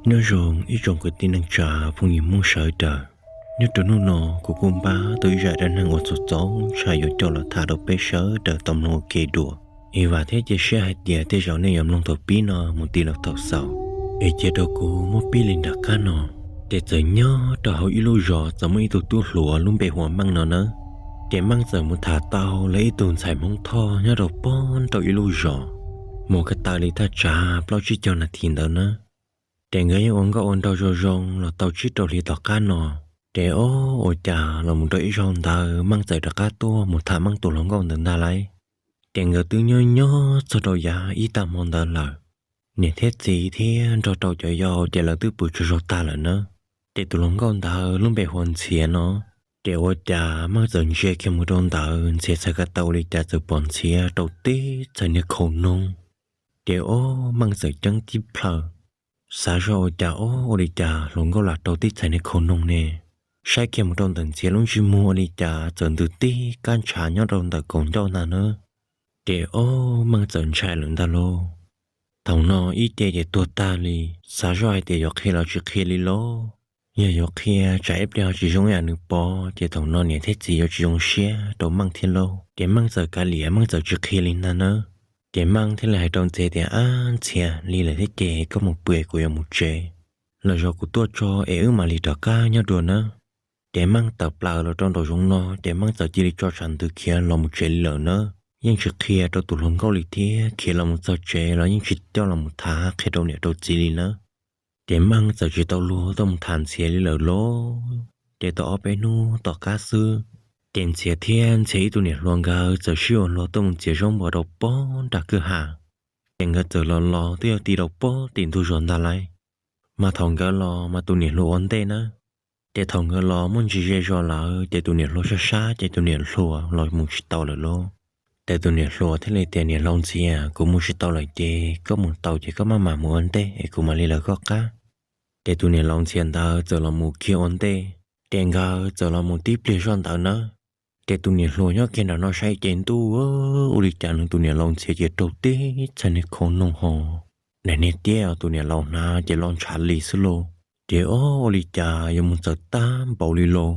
Nyob zoo ib tsoom kwv tij neej tsa phooj ywg Hmoob sawv daws. Nyob rau hnub no kuv kuj npaj tau ib zaj dab neeg uas txaus txaus ntshai yuav coj los tham rau peb sawv daws tau mloog ua ke dua. Es vam thiab cia siab hais tias tej zaum nej yuav mloog thaum pib no mus ti los thaum xaus. Es cia rau kuv muab pib li nram qab no. Ces txawm nyob rau hauv ib lub zos txawm muaj ib tug tub hluas lub npe hu ua Meej no nawb. Ces Meej txawm mus tham tau lawv ib tug ntxhais Hmoob Thoj nyob rau pob nrauj ib lub zos, mus ko taw li thaj tsam plaub tsib caug nas this ntawd nawb. Ces nkawd yeej ua nkauj ua nraug zoo zoo los tau tsib rau hli tom qab no. Ces ob ua cas los mus rau ib zaug ntawd Meej txawm rov qab tuaj mus tham Meej tus hluas nkauj ntawd ntag lauj. Ces nkawd twb nyob nyob txog rau yav ib tag hmo ntawd lawm, niam thiab txiv thiab nrog rau cov yau ces lawv twb pw tsaug zog tag lawm nawb. Ces tus hluas nkauj ntawd lub npe hu ua Ntxhiav no. Ces ua cas Meej txawm ntsia kiag mus rau ntawd, Ntxhiav txhais ko taw ua li cas txawm pom Ntxhiav rau tib txhais niag khau noog. Ces ob Meej txawm ceeb tib plhaw, xav zoj ua cas ob ua li cas hluas nkauj lam rau tib txhais niag khau noog ne. Saib kiag mus rau ntawm Ntxhiav lub ntsej muag ua li cas txawm ntws tib kab ntshav nyob rau ntawm kaum ncauj ntag nawb. Ces ob Meej txawm ntshai lawm ntag lauj. Thaum no ib ce ces tuag tag li, xav zoj hais tias yuav qhia los tsis qhia li lauj. Yog yuav qhia tsam ib pliag ho tsis zoo ib yam nws pom, ces thaum no niam thiab txiv yuav tsis zoo siab rau Meej thiab lauj. Ces Meej txawm kav liam, Meej txawm tsis qhia li ntag nawb. Ces Meej thiaj li hais rau Ntxhiav tias, Ab Ntxhiav, lig lawm thiab ces koj mus pw, kuv yuav mus tsev. Lwm zaus kuv tuaj tso es wb mam li rov qab nyob dua nawb. Ces Meej tawm plaws los rau nraum zoov no ces Meej txawm cia li tso tshav ntws khiav los mus tsev li lawm nawb, yeej tsis qhia rau tus hluas nkauj li thiab, khiav los mus txog tsev los yeej tsis coj los mus tham qhia rau niam rau txiv li nawb. Ces Meej txawm tsis tau luag tuaj mus tham Ntxhiav li lawm lauj. Ces tau ob peb hnub tom qab xwb, ces Ntxhiav thiab Ntxhiav ib tug niam hluas nkawd txawm sib ua luag tuaj mus txiav zaub npua rau pob nram kwj ha. Ces nkawd txawm los los twb yuav ti rau pob tim ntug zos ntag lauj. Mas thaum nkawd los mas tus niam hluas ua ntej nawb. Ces thaum nkawd los muaj ntsis ze zos lawm ces tus niam hluas sab sab ces tus niam hluas los mus tsis tau lawm lauj. Ces tus niam hluas thiaj li tias, Niam laus Ntxhiav, kuv mus tsis tau lawm ces koj mus tau ces koj maj mam mus ua ntej es kuv mam li lawv koj qab. Ces tus niam laus Ntxhiav ntawd txawm los mus kiag ua ntej, ces nkawd txawm los mus tib pliag zoj ntawd nawb. Ces tus niam hluas nyob kiag nram no saib ces ntuj, ua li cas nws tus niam laus Ntxhiav ces raug tib txhais niag khau noog ho daim niag tiab tus niam laus hnav ces los ntshav li xwb lauj. Ces ob ua li cas yuav mus txawm tag npaum li lauj.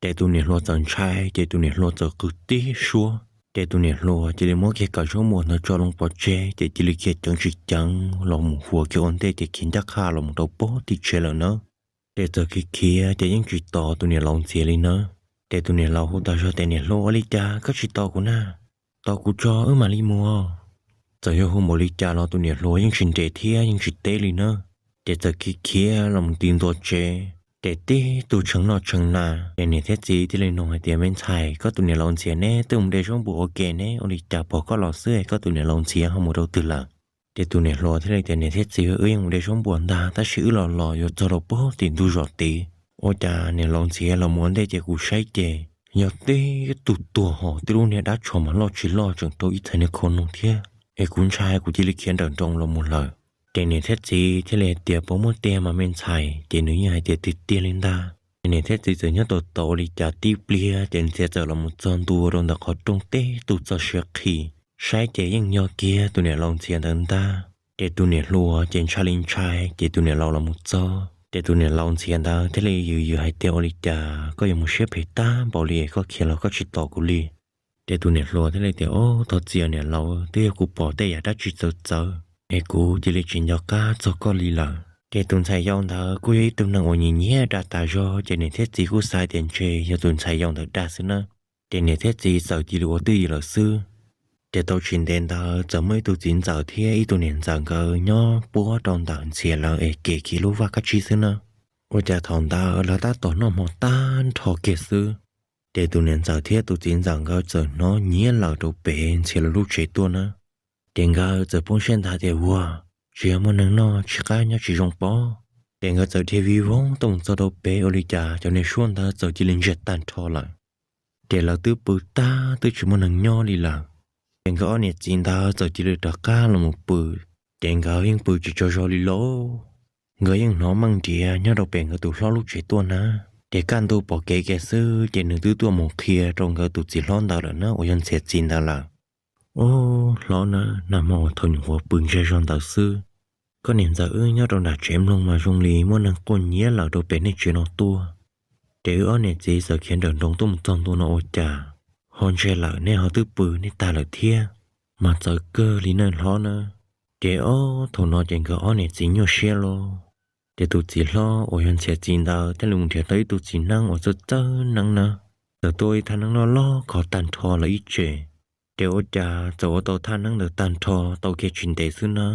Ces tus niam hluas txawm ntshai ces tus niam hluas txawm qw tib suab. Ces tus niam hluas cia li muab kiag kaum zaub npua ntawd tso loo pov tseg ces cia li khiav ceev tsis ceev los mus huas kiag ua ntej ces khiav ncaj qha los mus rau pob tim tsev lawm nawb. Ces txawm khiav khiav ces yeej tsis tos tus niam laus Ntxhiav li nawb. Ces tus niam laus hu tas zog tias, Niam hluas, ua li cas koj tsis tos kuv na? Tos kuv tso wb mam li mus. Txawm yog hu npaum li cas los tus niam hluas yeej tsis nres thiab yeej tsis teb li nawb. Ces txawm khiav khiav los mus ti ntua tsev, ces tib tug tshee noj tshee hnav. Ces niam thiab txiv thiaj li nug hais tias, Me ntxhais, koj tus niam laus Ntxhiav neb twb mus de zaub npua ua ke ne, ua li cas pom koj los xwb es koj tus niam laus Ntxhiav ho mus rau twg lawm? Ces tus niam hluas thiaj li tias, Niam thiab txiv, wb yeej mus de zaub npua ntag, tab sis wb los los yuav txog rau pob tim ntug zos tid. Ua cas niam laus Ntxhiav los mus ua ntej ces kuv saib ces yog tib tug tuag ho tib lub niag dab tsho mas loj tsis loj tseem rau ib txhais niag khau noog thiab. Es kuv ntshai kuv cia li khiav nrawm nroos los mus lawm. Ces niam thiab txiv thiaj li hais tias, Puas muaj tiag mas me ntxhais? Ces nws yeej hais tias, Tiag tiag li ntag. Ces niam thiab txiv txawm nyob tos tos ua li cas tib pliag ces Ntxhiav txawm los mus txog ntua rau ntawm qhov rooj tib tug txoj sia qhi. Saib ces yeej yog kiag tus niam laus Ntxhiav ntawd ntag. Ces tus niam hluas ces ntshai li ntshai ces tus niam laus los mus txog ces tus niam laus Ntxhiav ntawd thiaj li yws yws hais tias, Ua li cas koj yuav mus siab phem tag npaum li es koj khiav los koj tsis tos kuv li? Ces tus niam hluas thiaj li tias, Ob, thov txim niam laus, twb yog kuv pom tej yam dab tsi txawv txawv es kuv cia li tsis nco qab txog koj li lawm. Ces tus ntxhais yau ntawd kuj yog ib tug neeg uas nyiam nyiam dag tas zog ces niam thiab txiv kuj xav tias ntshe yog tus ntxhais yau ntawd dag xwb na. Ces niam thiab txiv txawm cia li ua twj ywm lawm xwb. Ces tau tsis ntev ntawd txawm muaj ib tug txiv ntxawm thiab ib tug niam ntxawm nkawd nyob puab rau ntawm Ntxhiav lawv es kev kiag lub vaj kab tsib xwb na. Ua cas thaum ntawd lawv tab tom noj hmo tag nrho kiag xwb, ces tus niam ntxawm thiab tus txiv ntxawm nkawd txawm hnov nyiav lawm rau pem Ntxhiav lawv lub tsev tuaj na. Ces nkawd txawm poob siab ntag tias, Ua, tsis yog muaj neeg noj tsis qab nyob tsis zoo pob. Ces nkawd txawm dhia vij voog tuaj mus txog rau pem ua li cas cov niag suab ntawd txawm cia li ntsiag tag nrho lawm. Ces lawv twb pw tag twb tsis muaj neeg nyob li lawm. Ces nkawd ob niam txiv ntawd txawm cia li rov qab los mus pw. Ces nkawd yeej pw tsis tsaug zog li lauj. Nkawd yeej hnov Meej nrhiav nyob rau pem nkawd tus hlob lub tsev tuaj na. Ces kaj ntug pom kev kiag xwb ces nws twb tuaj mus qhia rau nkawd tus txiv hlob ntawd lawm na, uas yog Ntxhiav txiv ntawd lawm. Ob, hlob na, nag hmo uas thaum nyuam qhuav pw ntsiag zog ntawd xwb, koj niam ntxawm wb nyob rau nram tsev mloog mas zoo li muaj neeg quaj nyiav lawm rau pem nej tsev no tuaj. Ces wb ob niam txiv txawm khiav nrawm nroos tuaj mus txog ntua no ua cas ho ntseg lawm, nej ho twb pw nej tag lawm thiab, mas txawv kawg li nej hlob na. Ces ob thaum no ces nkawd ob niam txiv nyuaj siab lauj. Ces tus txiv hlob uas yog Ntxhiav txiv ntawd thiaj li mus nrhiav tau ib tug txiv neeb uas txawj txawj neeb na, txawm tua ib thaj neeb loj loj khov tag nrho lawm ib tse. Ces ua cas txawm ua tau thaj neeb ntawd tag nrho tau kiag tsis ntev xwb na,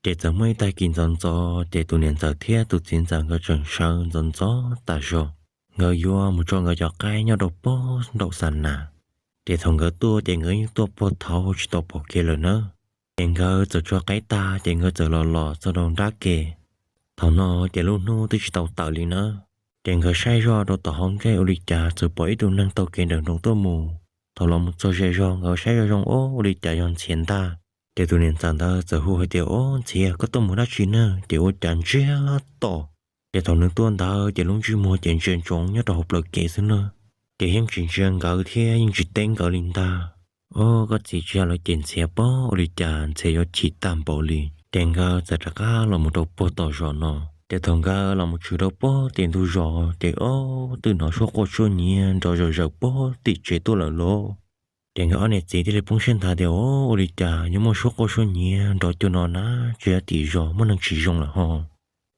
ces txawm muaj ib tag kis ntxov ntxov ces tus niam ntxawm thiab tus txiv ntxawm nkawd tseem sawv ntxov ntxov tas zog, nkawd yuav mus tso nkawd cov qaib nyob rau pob nraum xa nas. Ces thaum nkawd tuaj ces nkawd yeej tuaj puag thaud tsis tau pom kev lawm na. Ces nkawd txawm tso qaib tag ces nkawd txawm los los txog rau nrab ke. Thaum no ces lub hnub twb tsis tau tawm li na. Ces nkawd saib zoj rau tom hauv nqe ua li cas txawm pom ib tug neeg taug kev nrawm nroos tuaj mus. Thaum los mus txog ze zog nkawd saib zoj zoo, ob, ua li cas yog Ntxhiav ntag. Ces tus niam ntxawm ntawd txawm hu hais tias, Ob Ntxhiav, koj tuaj mus dab tsi na? Ces ua cas ntsiag to. Ces thaum nws tuaj ntawd ces lub ntsej muag ces ntsia ntsoov nyob rau hauv plawv kev xwb na. Ces yeej tsis ntsia nkawd thiab yeej tsis teb nkawd li ntag. Ob, koj txiv, tsis yog lawv ces Ntxhiav pob, ua li cas Ntxhiav yuav chim tag npaum li. Ces nkawd txawm rov qab los mus rau puag tom zos no. Ces thaum nkawd los mus tshwm rau puag tim ntug zos ces ob, twb hnov suab quaj suab nyiav nrov zawm zawm puag tim tsev tuaj lawm lauj. Ces nkawd ob niam txiv thiaj li poob siab nthav tias, Ob, ua li cas yuav muaj suab quaj suab nyiav nrov cuag no na? Tsis yog tim zos muaj neeg tsis zoo lawm ho.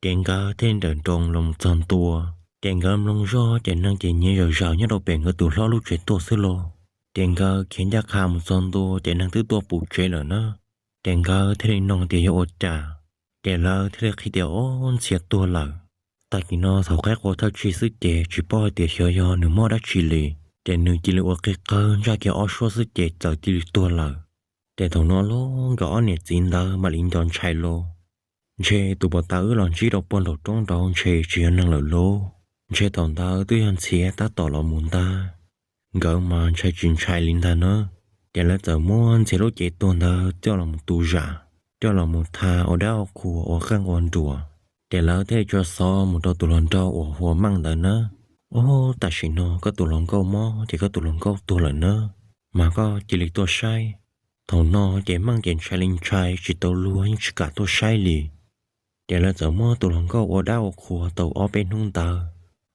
Ces nkawd thiaj li nrawm nroos los mus txog ntua. Ces nkawd mloog zoj ces neeg ces nyiav zawm zawm nyob rau pem nkawd tus hlob lub tsev tuaj xwb lauj. Ces nkawd khiav ncaj qha mus txog ntua ces neeg twb tuaj puv tsev lawm na. Ces nkawd thiaj li nug tias yog ua cas, ces lawv thiaj li qhia tias, Ob, Ntxhiav tuag lawm. Tag kis no thaum qaib qua thawj tsig xwb ces tsis paub hais tias xyov yog nws mob dab tsi li, ces nws cia li ua qig qawg ntsaj kiag ob suab xwb ces txawm cia li tuag lawm. Ces thaum no los nkawd ob niam txiv ntawd mam li nco ntshai lauj. Ntshe tus pos tas wb los ntsib rau puag nraum roob nraud ntshe tsis yog neeg lawm lauj. Ntshe thaum ntawd twb yog Ntxhiav tab tom los mus ntag. Nkawd mas ntshai tsis ntshai li ntag na. Ces lawv txawm muab Ntxhiav lub cev tuag ntawd coj los mus tu zam, coj los mus tha ua dab ua qhua ua qeej ua nruas. Ces lawv thiaj li tso xov mus rau tus hluas nraug uas hu ua Meej ntawd na, Ob, tam sim no koj tus hluas nkauj mob ces koj tus hluas nkauj tuag lawm na, mas koj cia li tuaj saib. Thaum no ces Meej ces ntshai li ntshai tsis tau luag yeej tsis kam tuaj saib li. Ces lawv txawm muab tus hluas nkauj ua dab ua qhua tau ob peb hnub ntawd,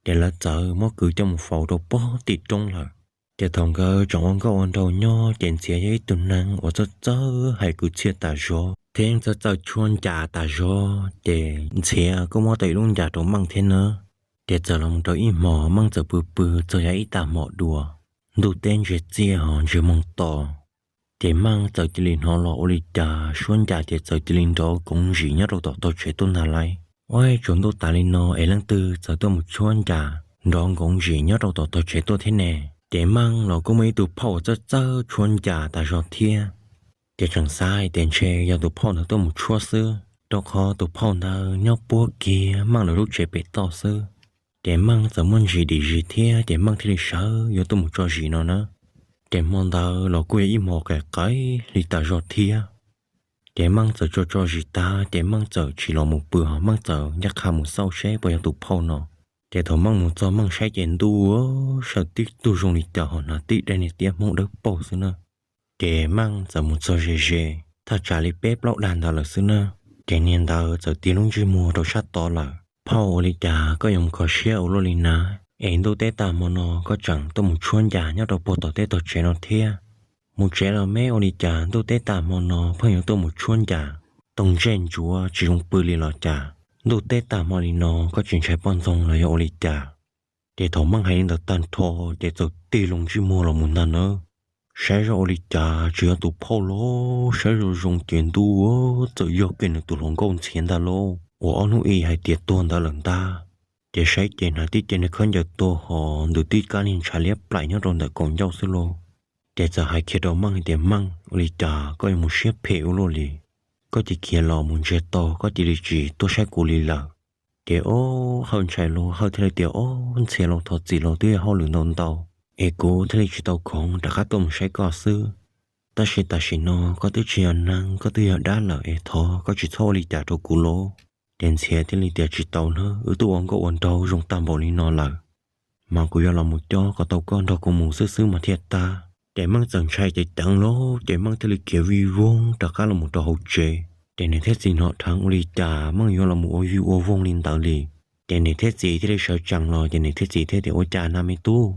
ces lawv txawm muab kwv coj mus faus rau puag tim roob lawm. Ces thaum nkawd tseem ua nkauj ua nraug nyob ces Ntxhiav yog ib tug neeg uas txawj txawj hais kwv txhiaj tas zog thiab yeej txawj txawj tshuab ncas tas zog, ces Ntxhiav kuj muab tau ib lub ncas rau Meej thiab na. Ces txawm los mus rau ib hmos Meej txawm pw pw txog yav ib tag hmo dua, ntuj teb ntsiag txiaj ho ntsiag moog to. Ces Meej txawm cia li hnov los ua li cas suab ncas ces txawm cia li nrov koov ntsim nyob rau tom tog tsev tuaj ntag lauj. Ua tsaus ntuj tas li no es leej twg txawm tuaj mus tshuab ncas nrov nkoov ntsim nyob rau tom tog tsev tuaj thiab ne? Ces Meej los kuj muaj ib tug phauj uas txawj txawj tshuab ncas tas zog thiab. Ces tseem xav hais tias ntshe yog tus phauj ntawd tuaj mus tshuab xwb, rau qhov tus phauj ntawd nyob puab kiag Meej lawv lub tsev pem toj xwb. Ces Meej txawm muaj ntsis dim zis thiab ces Meej thiaj li sawv yuav tuaj mus tso zis no na. Ces hmo ntawd los kuj yog ib hmo qaim qaim li tas zog thiab. Ces Meej txawm tso tso zis tag ces Meej txawm tsis los mus pw ho Meej txawm ncaj qha mus xauj seb puas yog tus phauj no. Ces thaum Meej mus txog Meej saib ces ntuj, sawv tib tug zoo li cas ho hnav tib daim niag tiab Hmoob dawb paug xwb na. Ces Meej txawm mus txog ze ze, thaj tsam li peb plaub dag ntawd lawm xwb na. Ces niag ntawd txawm tig lub ntsej muag rau sab tod lawm. Phauj, ua li cas koj yuav mus kho siab ua luaj li na? Es ntuj teb tag hmo no koj tseem tuaj mus tshuab ncas nyob rau puag tom teb tog tsev no thiab. Mus tsev los me, ua li cas ntuj teb tag hmo no pheej yuav tuaj mus tshuab ncas? Toog ntsej ntsuav tsis zoo pw li los cas? Ntuj teb tag hmo li no koj tsis ntshai poj ntxoog los yog ua li cas? Ces thaum Meej hais li ntawd tag nrho, ces txawm tig loo ntsej muag los mus ntag nawb. Saib zoj ua li cas tsis yog tus phauj los, saib zoo zoo ces ntuj, txawm yog kiag nws tus hluas nkauj Ntxhiav ntag lauj, uas ob hnub ib hais tias tuag ntawd lawm ntag. Ces saib ces hnav tib ce niag khaub ncaws tuag ho ntws tib kab niag ntshav liab plaim nyob rau ntawm kaum ncauj xwb lauj. Ces txawm hais kiag rau Meej hais tias, Meej, ua li cas koj yuav mus siab phem ua luaj li? Koj cia li khiav los mus ntsiag to, koj cia li tsis tuaj saib kuv li lawm. Ces ob, Hawj ntshai lauj, Hawj thiaj li tias, Ob, Ntxhiav lauj, thov txim lauj, twb yog hauj lwm ntau ntau es kuv thiaj li tsis tau khoom rov qab tuaj mus saib koj xwb. Tab sis tam sim no koj twb tsis yog neeg, koj twb yog dab lawm es thov koj tsis txhob ua li cas rau kuv lauj. Ces Ntxhiav thiaj li tias, Tsis tau nawb, wb twb ua nkauj ua nraug zoo tag npaum li no lawm, mas kuv yuav los mus cob kom tau koj nrog kuv mus xwb xwb mas thiaj tag. Ces Meej txawm ntshai ceev ceev lauj, ces Meej thiaj li khiav vij voog rov qab los mus rau hauv tsev. Ces niam thiab txiv hnov dheev ua li cas Meej yuav los mus ua vij ua voog li ntawd li. Ces niam thiab txiv thiaj li sawv tsees los ces niam thiab txiv thiaj tias, Ua cas na me tub?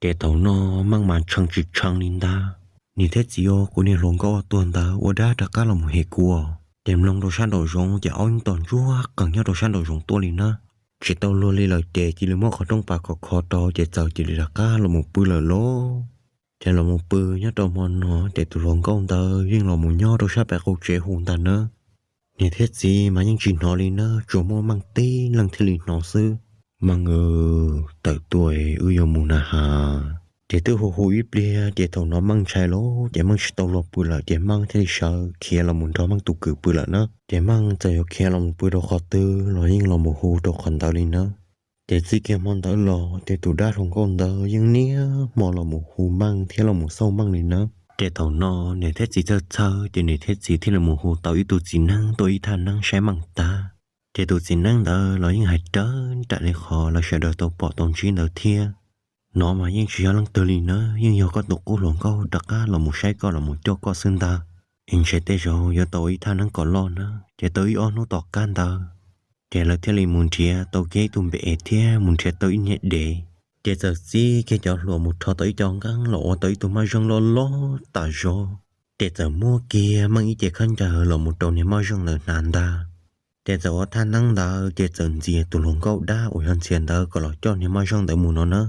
Ces thaum no Meej mas tshee tsis tshee li ntag. Niam thiab txiv, kuv niag hluas nkauj tuag ntawd ua dab rov qab los mus hem kuv. Ces mloog rau sab nraum zoov ces aub yeej tos ntsuag qees nyob rau sab nraum zoov tuaj li na. Tsis tau luag li lawm ces cia li muab qhov rooj pas khov kho rau ces txawm cia li rov qab los mus pw lawm lauj. Ces los mus pw nyob rau hmo no ces tus hluas nkauj ntawd yeej los mus nyob rau sab pem qab tsev hu ntag na. Niam thiab txiv mas yeej tsis hnov li na, tsuas muaj Meej tib leeg thiaj li hnov xwb. Meej, tawm tuaj, wb yuav mus na has. Ces twb hu hu ib pliag ces thaum no Meej ntshai lawm ces Meej tsis tau luag pw lawm ces Meej thiaj li sawv khiav los mus nrog Meej tus kwv pw lawm na. Ces Meej txawm yuav khiav los mus pw rau qhov twg los yeej los mus hu rau qhov ntawd li na. Ces txij kiag hmo ntawd los ces tus dab hluas nkauj ntawd yeej niaj hmo los mus hu Meej thiab los mus xauj Meej li na. Ces thaum no niam thiab txiv txhawj txhawj ces niam thiab txiv thiaj li mus hu tau ib tug txiv neeb tuaj ib thaj neeb saib Meej tag. Ces tus txiv neeb ntawd los yeej hais raws nraim li qhov lawv sawv daws tau pom tau ntsib ntawd thiab. No mas yeej tsis yog leej twg li na, yeej yog koj tus qub hluas nkauj rov qab los mus saib koj los mus coj koj xwb ntag. Es ntshe tej zaum yuav tau ua ib thaj neeb kom loj na. Ces tau ib ob hnub tom qab ntawd ces lawv thiaj li mus nrhiav tau kiag ib tug npe es thiab mus nrhiav tau ib niag dev. Ces txawm txib kiag cov hluas mus rho tau ib co nqeeb los ua tau ib tug maj zeej loj loj tas zog. Ces txawm muab kiag Meej ib ce khaub ncaws los mus rau niag maj zeej ntawd hnav ntag. Ces txawm ua thaj neeb ntawd ces txawm ntxias tus hluas nkauj dab uas yog Ntxhias ntawd kom los coj niag maj zeej ntawd mus no na.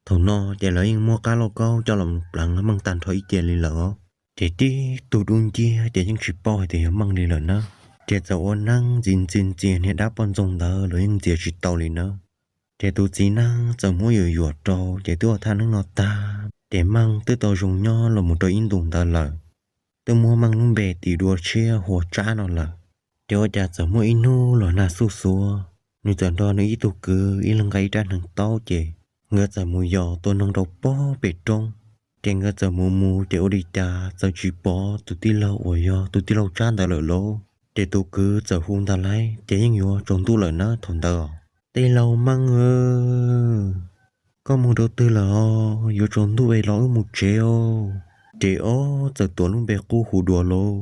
Thaum no ces lawv yeej muab qab lauj kaub coj los pleev Meej tag nrho ib ce li lawm os. Ces tib tug dub nciab ces yeej tsis paub hais tias yog Meej li lawm na. Ces txawm ua neeb ntxias ntxias ntxias niag dab poj ntxoog ntawd los yeej ntxias tsis tau li na. Ces tus txiv neeb txawm muab yuam yuam rau ces twb ua thaj neeb no tag ces Meej twb tau zoo nyob los mus rau ib ntus ntawd lawm. Twb muab Meej lub npe tis dua tshiab hu ua Tsab no lawm. Ces ua cas txawm muaj ib hnub los nag xuj xuav, nws txawm nrog nws ib tug kwv ib leeg nqa ib rab hneev taub ces nkawd txawm mus yos tua noog rau pob pem roob. Ces nkawd txawm mus mus ces ua li cas txawm tsis pom tus tij laug uas yog tus tij laug Tsab ntawd lawm lauj. Ces tus kwv txawm hu ntag lauj, ces yeej yuav tsaus ntuj lawm na thaum ntawd. Tij laug Meej, koj mus rau twg lawm os? Yuav tsaus ntuj es los wb mus tsev os. Ces ob txawm tuav lub npe qub hu dua lauj.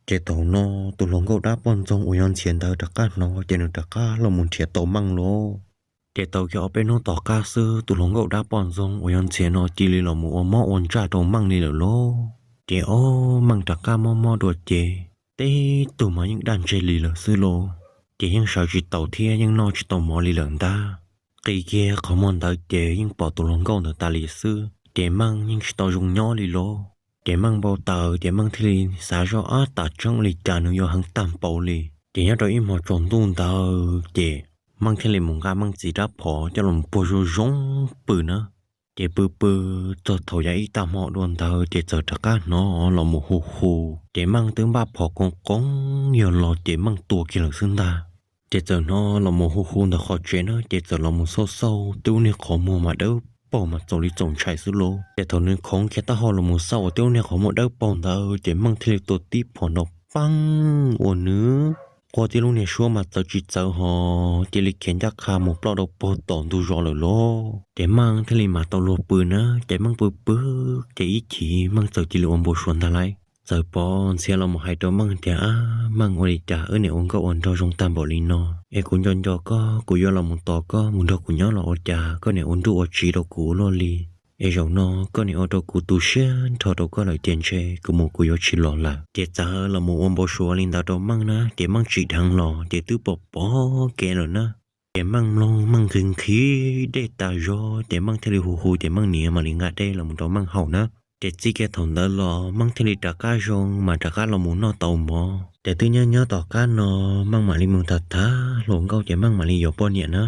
Ces thaum no tus hluas nkauj dab poj ntxoog uas yog Ntxhias ntawd rov qab hnov ces nws rov qab los mus nrhiav tau Meej lauj. Ces tau kiag ob peb hnub tom qab xwb tus hluas nkauj dab poj ntxoog uas yog Ntxhias no cia li los mus ua mob ua ntsaj rau Meej li lawm lauj. Ces ob Meej rov qab mob mob dua ces tib tug mas yeej daj ntseg li lawm xwb lauj. Ces yeej sawv tsis taus thiab yeej noj tsis tau mov li lawm ntag. Qis kiag qhov muag ntawd ces yeej pom tus hluas nkauj ntawd tas li xwb ces Meej yeej tsis tau zoo nyob li lauj. Ces Meej npau taws ces Meej thiaj li xav zoj, ab, tas tseeb ua li cas nws yuav heev tag npaum li. Ces nyob rau ib hmo tsaus ntuj ntawd ces Meej thiaj li mus nqa Meej txiv rab phom coj los puag zoo zoo pw na. Ces pw pw txog thaum yav ib tag hmo dua ntawd ces txawm rov qab hnov los mus hu hu. Ces Meej twb npaj phom qoov qoov yog los ces Meej tua kiag lawm xwb ntag. Ces txawm hnov los mus hu hu ntawm qhov tsev na ces txawm los mus xauj xauj twb ua niag qhov muag mas dawb paug mas txaus li txaus ntshai xwb lauj. Ces thaum nws khoov kiag taub hau los mus xauj ua twb ua niag qhov muag dawb paug ntawd ces Meej thiaj li tua tib phom nrov peej ua nws quaj tib lub niag suab mas txawv tsis txawv ho cia li khiav ncaj qha mus ploj rau puag tom ntug zos lawm lauj. Ces Meej thiaj li mam tau luag pw na. Ces Meej pw pw ces ib chim Meej txawm cia li ua npau suav ntag lauj. Txawm pom Ntxhias los mus hais rau Meej tias, ab Meej, ua li cas wb niam ua nkauj ua nraug zoo tag npaum li no es kuv nco nco koj kuv yuav los mus tos koj mus nrog kuv nyob los ua cas koj niam ua nruj ua tsiv rau kuv ua luaj li. Es zaum no koj niam ua rau kuv tu siab nrho rau koj lawm ces ntshe kuv mus kuv yuav tsis los lawm. Ces txawm los mus ua npau suav li ntawd rau Meej na ces Meej tsim dheev los ces twb pom pom kev lawm na. Ces Meej mloog Meej nqhis nqhis dej tas zog ces Meej thiaj li hu hu ces Meej niam mam li nqa dej los mus rau Meej haus na. Ces txij kiag thaum ntawd los Meej thiaj li rov qab zoo mas rov qab los mus noj tau mov. Ces twb nyob nyob tom qab no Meej mam li mus tham tham hluas nkauj ces Meej mam li yuav poj niam na.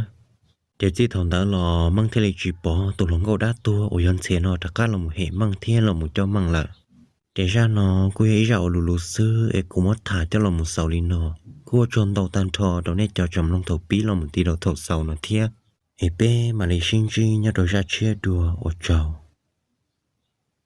Ces txij thaum ntawd los Meej thiaj li tsis pom tus hluas nkauj dab tuag uas yog Ntxhias no rov qab los mus hem Meej thiab los mus coj Meej lawm. Ces zaj no kuj yog ib zaj uas luv luv xwb es kuv muab tham coj los mus xaus li no. Kuj ua tsaug ntau tag nrho rau nej cov tseem mloog thaum pib los mus ti rau thaum xaus no thiab. Es peb mam li sib ntsib nyob rau zaj tshiab dua, ua tsaug.